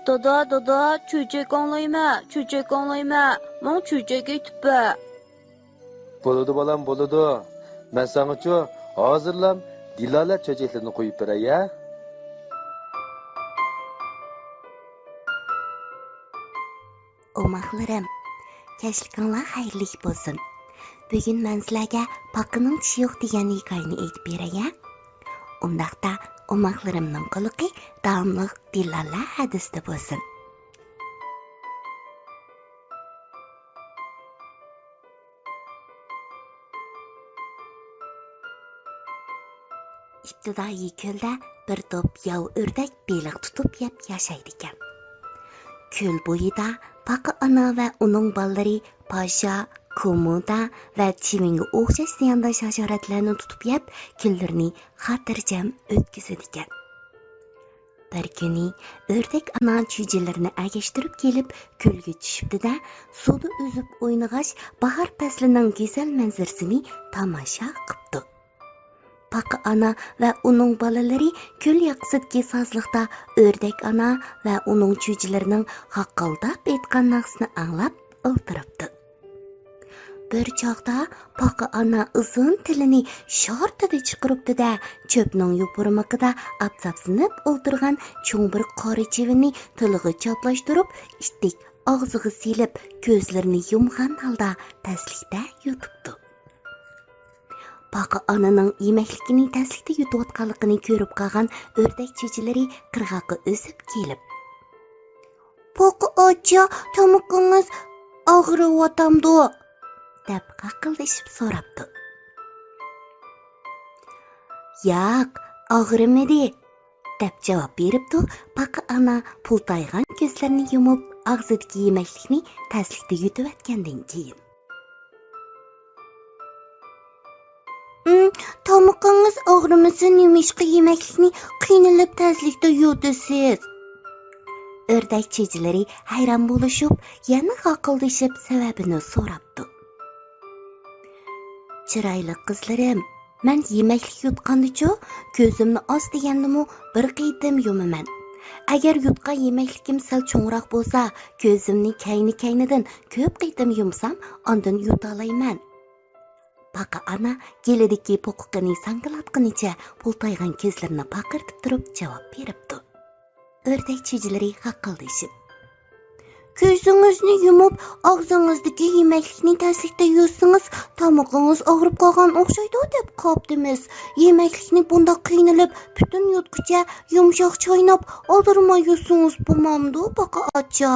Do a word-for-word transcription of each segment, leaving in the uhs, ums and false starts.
دادا، دادا، چۆچەك ئاڭلايمەن، چۆچەك ئاڭلايمەن، ماڭا چۆچەك ئېيتىپ بەر. بولىدۇ بالام، بولىدۇ. مەن ساڭىچۇ ھازىرلام دىلالە چۆچەكلىرىنى قويۇپ بېرەي ھە. ئوماقلىرىم، كەچلىكىڭلار خەيرلىك بولسۇن. بۈگۈن مەن سىلەرگە پاقىنىڭ چىشى يوق دېگەن ھېكايىنى ئېيتىپ بېرەي ھە. ئۇنداقتا ئوماقلىرىمنىڭ قۇلىقى داۋاملىق دىلالە ھەدىسىدە بولسۇن. ئىپتىدائىي كۆلدە بىر توپ ياۋا ئۆردەك بېلىق تۇتۇپ يەپ ياشايدىكەن. كۆل بويىدا پاقا ئانا ۋە ئۇنىڭ بالىلىرى پاشا، كومودا ۋە چىۋىنگە ئوخشاش زىيانداش ھاشاراتلارنى تۇتۇپ يەپ، كۈنلىرىنى خاتىرجەم ئۆتكۈزىدىكەن. بىر كۈنى ئۆردەك ئانا چۈجىلىرىنى ئەگەشتۈرۈپ كېلىپ، كۆلگە چۈشۈپتۇ-دە، سۇدا ئۈزۈپ ئوينىغاچ، باھار پەسلىنىڭ گۈزەل مەنزىرىسىنى تاماشا قىپتۇ. پاقا ئانا ۋە ئۇنىڭ بالىلىرى كۆل ياقىسىدىكى سازلىقتا ئۆردەك ئانا ۋە ئۇنىڭ چۈجىلىرىنىڭ غاققىلداپ ئېيتقان ناخشىسىنى ئاڭلاپ ئولتۇرۇپتۇ. بىر چاغدا پاقا ئانا ئۇزۇن تىلىنى شارتىدە چىقىرىپتۇ-دە، چۆپنىڭ يوپۇرمىقىدا ئاپساپسىنىپ ئولتۇرغان چوڭ بىر قارا چىۋىننى تىلىغا چاپلاشتۇرۇپ، ئىتتىك ئاغزىغا سېلىپ، كۆزلىرىنى يۇمغان ھالدا تەسلىكتە يۇتۇپتۇ. پاقا ئانىنىڭ يېمەكلىكىنى تەسلىكتە يۇتۇۋاتقانلىقىنى كۆرۈپ قالغان ئۆردەك چۈجىلىرى قىرغاققا ئۆسۈپ كېلىپ، پاقا ئاچا، تامىقىڭىز ئاغرىۋاتامدۇ؟ دەپ غاقىلدىشىپ سوراپتۇ. ياق، ئاغرىمىدى، دەپ جاۋاب بېرىپتۇ پاقا ئانا پۇلتايغان كۆزلىرىنى يۇمۇپ، ئاغزىدىكى يېمەكلىكنى تەسلىكتە يۇتۇۋەتكەندىن كېيىن. ئىم، تامىقىڭىز ئاغرىمىسا، نېمىشقا يېمەكلىكنى قىينىلىپ تەسلىكتە يۇتىسىز؟ ئۆردەك چۈجىلىرى ھەيران بولۇشۇپ، يەنە غاقىلدىشىپ سەۋەبىنى سوراپتۇ. چىرايلىق قىزلىرىم، مەن يېمەكلىك يۇتقاندىچۇ، كۆزۈمنى ئاز دېگەندىمۇ بىر قېتىم يۇمىمەن. ئەگەر يۇتقان يېمەكلىكىم سەل چوڭراق بولسا، كۆزۈمنى كەينى-كەينىدىن كۆپ قېتىم يۇمسام، ئاندىن يۇتالايمەن. پاقا ئانا گېلىدىكى پوقۇقىنى ساڭگىلاتقىنىچە پۇلتايغان كۆزلىرىنى پارقىرىتىپ تۇرۇپ جاۋاب بېرىپتۇ. ئۆردەك چۈجىلىرى غاقىلدىشىپ، كۆزىڭىزنى يۇمۇپ، ئاغزىڭىزدىكى يېمەكلىكنى تەسلىكتە يۇسىڭىز، تامىقىڭىز ئاغرىپ قالغان ئوخشايدۇ دەپ قاپتىمىز. يېمەكلىكنى بۇنداق قىينىلىپ، پۈتۈن يۇتقۇچە يۇمشاق چايناپ، ئالدىرىماي يۇسىڭىز بولمامدۇ، پاقا ئاچا؟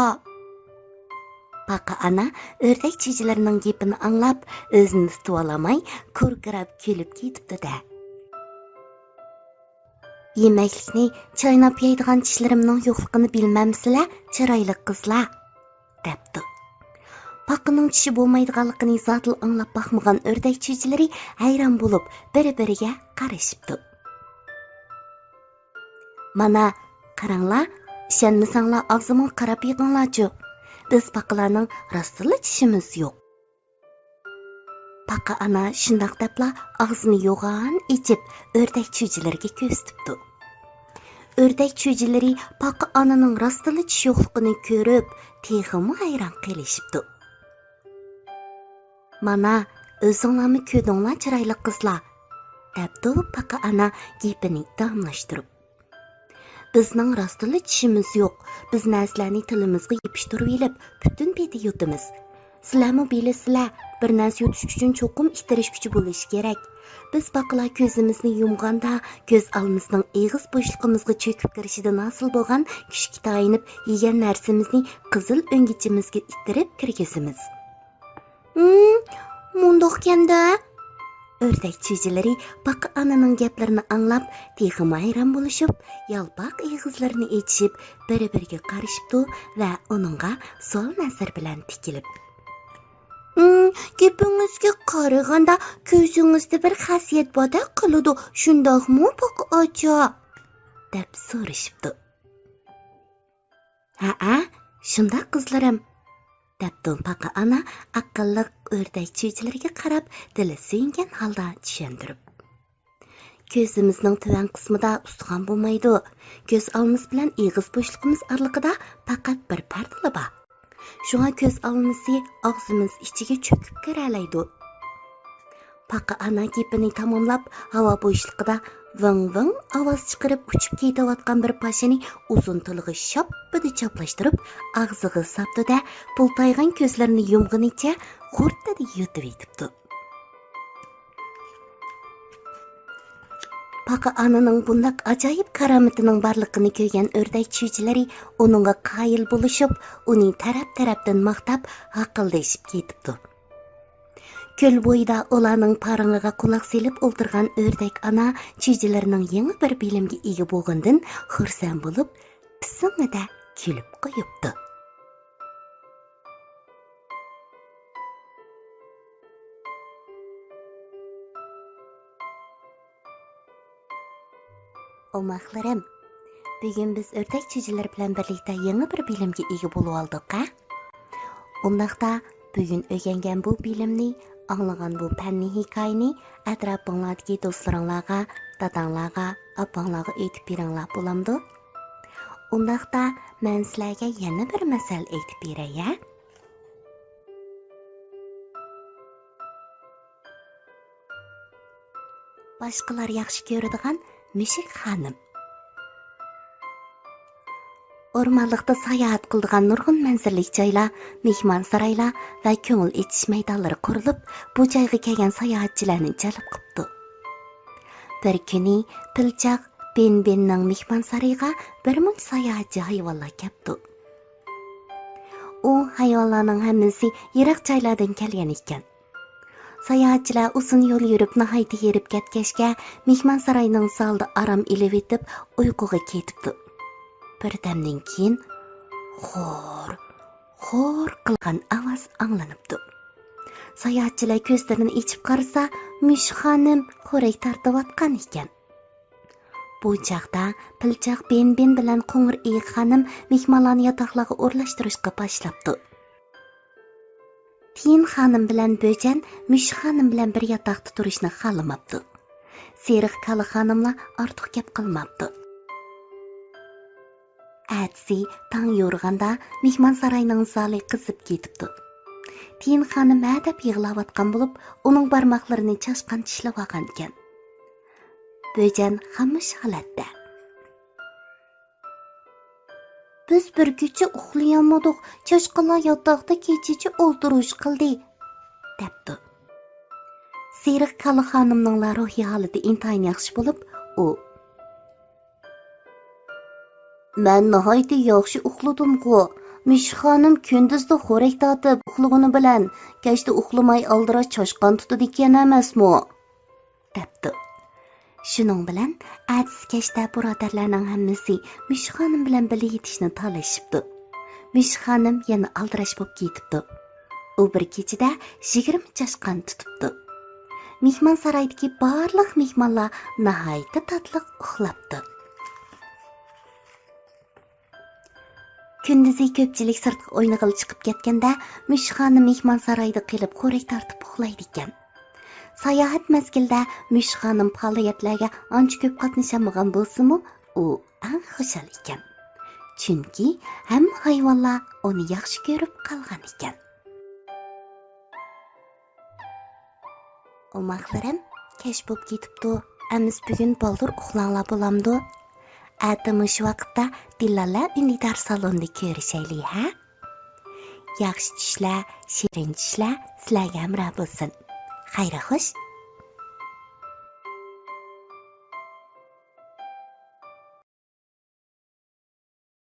پاقا ئانا ئۆردەك چۈجىلىرىنىڭ گېپىنى ئاڭلاپ، ئۆزىنى تۇتۇۋالالماي، كۇركىراپ كۈلۈپ كېتىپتۇ-دە. يېمەكلىكنى چايناپ يەيدىغان چىشلىرىمنىڭ يوقلۇقىنى بىلمەمسىلەر، چىرايلىق قىزلار؟ دەپتۇ. پاقىنىڭ چىشى بولمايدىغانلىقىنى زادىلا ئاڭلاپ باقمىغان ئۆردەك چۈجىلىرى ھەيران بولۇپ، بىر-بىرىگە قارىشىپتۇ. مانا، قاراڭلار، ئىشەنمىسەڭلار ئاغزىمغا قاراپ بېقىڭلارچۇ. بىز پاقىلارنىڭ راستتىنلا چىشىمىز يوق. پاقا ئانا شۇنداق دەپلا ئاغزىنى يوغان ئېچىپ، ئۆردەك چۈجىلىرىگە كۆرسىتىپتۇ. ئۆردەك چۈجىلىرى پاقا ئانىنىڭ راستتىنلا چىشى يوقلۇقىنى كۆرۈپ، تېخىمۇ ھەيران قېلىشىپتۇ. مانا، ئۆزۈڭلارمۇ كۆردۈڭلار، چىرايلىق قىزلار، دەپتۇ پاقا ئانا گېپىنى داۋاملاشتۇرۇپ. بىزنىڭ راستتىنلا چىشىمىز يوق. بىز نەرسىلەرنى تىلىمىزغا يېپىشتۇرۇۋېلىپ، پۈتۈن پېتى يۇتىمىز. سىلەرمۇ بىلىسىلەر، بىر نەرسە يۇتۇش ئۈچۈن چوقۇم ئىتتىرىش كۈچى بولۇشى كېرەك. بىز پاقىلار كۆزىمىزنى يۇمغاندا، كۆز ئالمىسىنىڭ ئېغىز بوشلۇقىمىزغا چۆكۈپ كىرىشىدىن ھاسىل بولغان كۈچكە تايىنىپ، يېگەن نەرسىمىزنى قىزىل ئۆڭگىچىمىزگە ئىتتىرىپ كىرگۈزىمىز. ھىم، مۇنداقكەن-دە. ئۆردەك چۈجىلىرى پاقا ئانىنىڭ گەپلىرىنى ئاڭلاپ، تېخىمۇ ھەيران بولۇشۇپ، يالپاق ئېغىزلىرىنى ئېچىشىپ، بىر-بىرىگە قارىشىپتۇ ۋە ئۇنىڭغا سوئال نەزىرى بىلەن تىكىلىپ، ھىم، گېپىڭىزگە قارىغاندا، كۆزىڭىزدە بىر خاسىيەت باردەك قىلىدۇ، شۇنداقمۇ، پاقا ئاچا؟ دەپ سورىشىپتۇ. ھەئە، شۇنداق قىزلىرىم، دەپتۇ پاقا ئانا ئاقىللىق ئۆردەك چۈجىلىرىگە قاراپ دىلى سۆيۈنگەن ھالدا چۈشەندۈرۈپ. كۆزىمىزنىڭ تۆۋەن قىسمىدا ئۇستىخان بولمايدۇ. كۆز ئالمىسى بىلەن ئېغىز بوشلۇقىمىز ئارىلىقىدا پەقەت بىر پەردىلا بار. شۇڭا كۆز ئالمىسى ئاغزىمىز ئىچىگە چۆكۈپ كىرەلەيدۇ. پاقا ئانا گېپىنى تاماملاپ، ھاۋا بوشلۇقىدا ۋىڭ-ۋىڭ ئاۋاز چىقىرىپ ئۇچۇپ كېتىۋاتقان بىر پاشىنى ئۇزۇن تىلىغا شاپپىدە چاپلاشتۇرۇپ، ئاغزىغا ساپتۇ-دە، بۇلتايغان كۆزلىرىنى يۇمغىنىچە خورتىدە يۇتۇۋېتىپتۇ. پاقا ئانىنىڭ بۇنداق ئاجايىپ كارامىتىنىڭ بارلىقىنى كۆرگەن ئۆردەك چۈجىلىرى ئۇنىڭغا قايىل بولۇشۇپ، ئۇنى تەرەپ-تەرەپتىن ماختاپ، ھاقىلدىشىپ كېتىپتۇ. كۆل بويىدا ئۇلارنىڭ پارىڭىغا قۇلاق سېلىپ ئولتۇرغان ئۆردەك ئانا چۈجىلىرىنىڭ يېڭى بىر بىلىمگە ئىگە بولغىنىدىن خۇرسەن بولۇپ، پىسىڭىدە كۈلۈپ قويۇپتۇ. ئوماقلىرىم، بۈگۈن بىز ئۆردەك چۈجىلىرى بىلەن بىرلىكتە يېڭى بىر بىلىمگە ئىگە بولۇۋالدۇق ھە؟ ئۇنداقتا، بۈگۈن ئۆگەنگەن بۇ بىلىمنى، ئاڭلىغان بۇ پەننىي ھېكايىنى ئەتراپىڭلاردىكى دوستلىرىڭلارغا، داداڭلارغا، ئاپاڭلارغا ئېيتىپ بېرىڭلار، بولامدۇ؟ ئۇنداقتا، مەن سىلەرگە يەنە بىر مەسەل ئېيتىپ بېرەي ھە؟ باشقىلار ياخشى كۆرىدىغان مۈشۈك خانىم. ئورمانلىقتا ساياھەت قىلىدىغان نۇرغۇن مەنزىرىلىك جايلار، مېھمانسارايلار ۋە كۆڭۈل ئېچىش مەيدانلىرى قۇرۇلۇپ، بۇ جايغا كەلگەن ساياھەتچىلەرنى جەلپ قىپتۇ. بىر كۈنى پىلچاق بىن بىننىڭ مېھمانسارىيىغا بىر مۇنچە ساياھەتچى ھايۋانلار كەپتۇ. ئۇ ھايۋانلارنىڭ ھەممىسى يىراق جايلاردىن كەلگەن ئىكەن. ساياھەتچىلەر ئۇزۇن يول يۈرۈپ ناھايىتى ھېرىپ كەتكەچكە، مېھمانساراينىڭ زالىدا ئارام ئېلىۋېتىپ ئۇيقۇغا كېتىپتۇ. بىردەمدىن كېيىن خور، خور قىلغان ئاۋاز ئاڭلىنىپتۇ. ساياھەتچىلەر كۆزلىرىنى ئېچىپ قارىسا، مۈشۈك خانىم خورەك تارتىۋاتقان ئىكەن. بۇ چاغدا پىلچاق بىن بىن بىلەن قوڭۇر ئېيىق خانىم مېھمانلارنى ياتاقلارغا ئورۇنلاشتۇرۇشقا باشلاپتۇ. تىيىن خانىم بىلەن بۆجەن مۈشۈك خانىم بىلەن بىر ياتاقتا تۇرۇشنى خالىماپتۇ. سېرىق كالا خانىملا ئارتۇق گەپ قىلماپتۇ. ئەتىسى تاڭ يورۇغاندا مېھمانساراينىڭ زالى قىزىپ كېتىپتۇ. تىيىن خانىم ھە دەپ يىغلاۋاتقان بولۇپ، ئۇنىڭ بارماقلىرىنى چاشقان چىشلىۋالغانىكەن. بۆجەن خامۇش ھالەتتە. بىز بىر كېچە ئۇخلىيالمىدۇق، چاشقانلار ياتاقتا كېچىچە ئولتۇرۇش قىلدى، دەپتۇ. سېرىق كالا خانىمنىڭلا روھىي ھالىتى ئىنتايىن ياخشى بولۇپ، ئۇ، مەن ناھايىتى ياخشى ئۇخلىدىمغۇ. مۈشۈك خانىم كۈندۈزدە خورەك تارتىپ ئۇخلىغىنى بىلەن، كەچتە ئۇخلىماي ئالدىراش چاشقان تۇتىدىكەن ئەمەسمۇ؟ دەپتۇ. شۇنىڭ بىلەن ئەتىسى كەچتە بۇرادەرلەرنىڭ ھەممىسى مۈشۈك خانىم بىلەن بىللە يېتىشنى تالىشىپتۇ. مۈشۈك خانىم يەنە ئالدىراش بولۇپ كېتىپتۇ. ئۇ بىر كېچىدە يىگىرمە چاشقان تۇتۇپتۇ. مېھمانسارايدىكى بارلىق مېھمانلار ناھايىتى تاتلىق ئۇخلاپتۇ. كۈندۈزى كۆپچىلىك سىرتقا ئوينىغىلى چىقىپ كەتكەندە، مۈشۈك خانىم مېھمانسارايدا قېلىپ خورەك تارتىپ ئۇخلايدىكەن. ساياھەت مەزگىلىدە مۈشۈك خانىم پائالىيەتلەرگە ئانچە كۆپ قاتنىشالمىغان بولسىمۇ، ئۇ ئەڭ خۇشال ئىكەن. چۈنكى ھەممە ھايۋانلار ئۇنى ياخشى كۆرۈپ قالغان ئىكەن. ئوماقلىرىم، كەچ بولۇپ كېتىپتۇ. ئەمىسە بۈگۈن بالدۇر ئۇخلاڭلار بولامدۇ؟ ئەتە مۇشۇ ۋاقىتتا دىلاللار ئۈندىدار سالونىدا كۆرۈشەيلى، ھە؟ ياخشى چۈشلەر، شېرىن چۈشلەر سىلەرگە ھەمراھ بولسۇن. خەير خوش.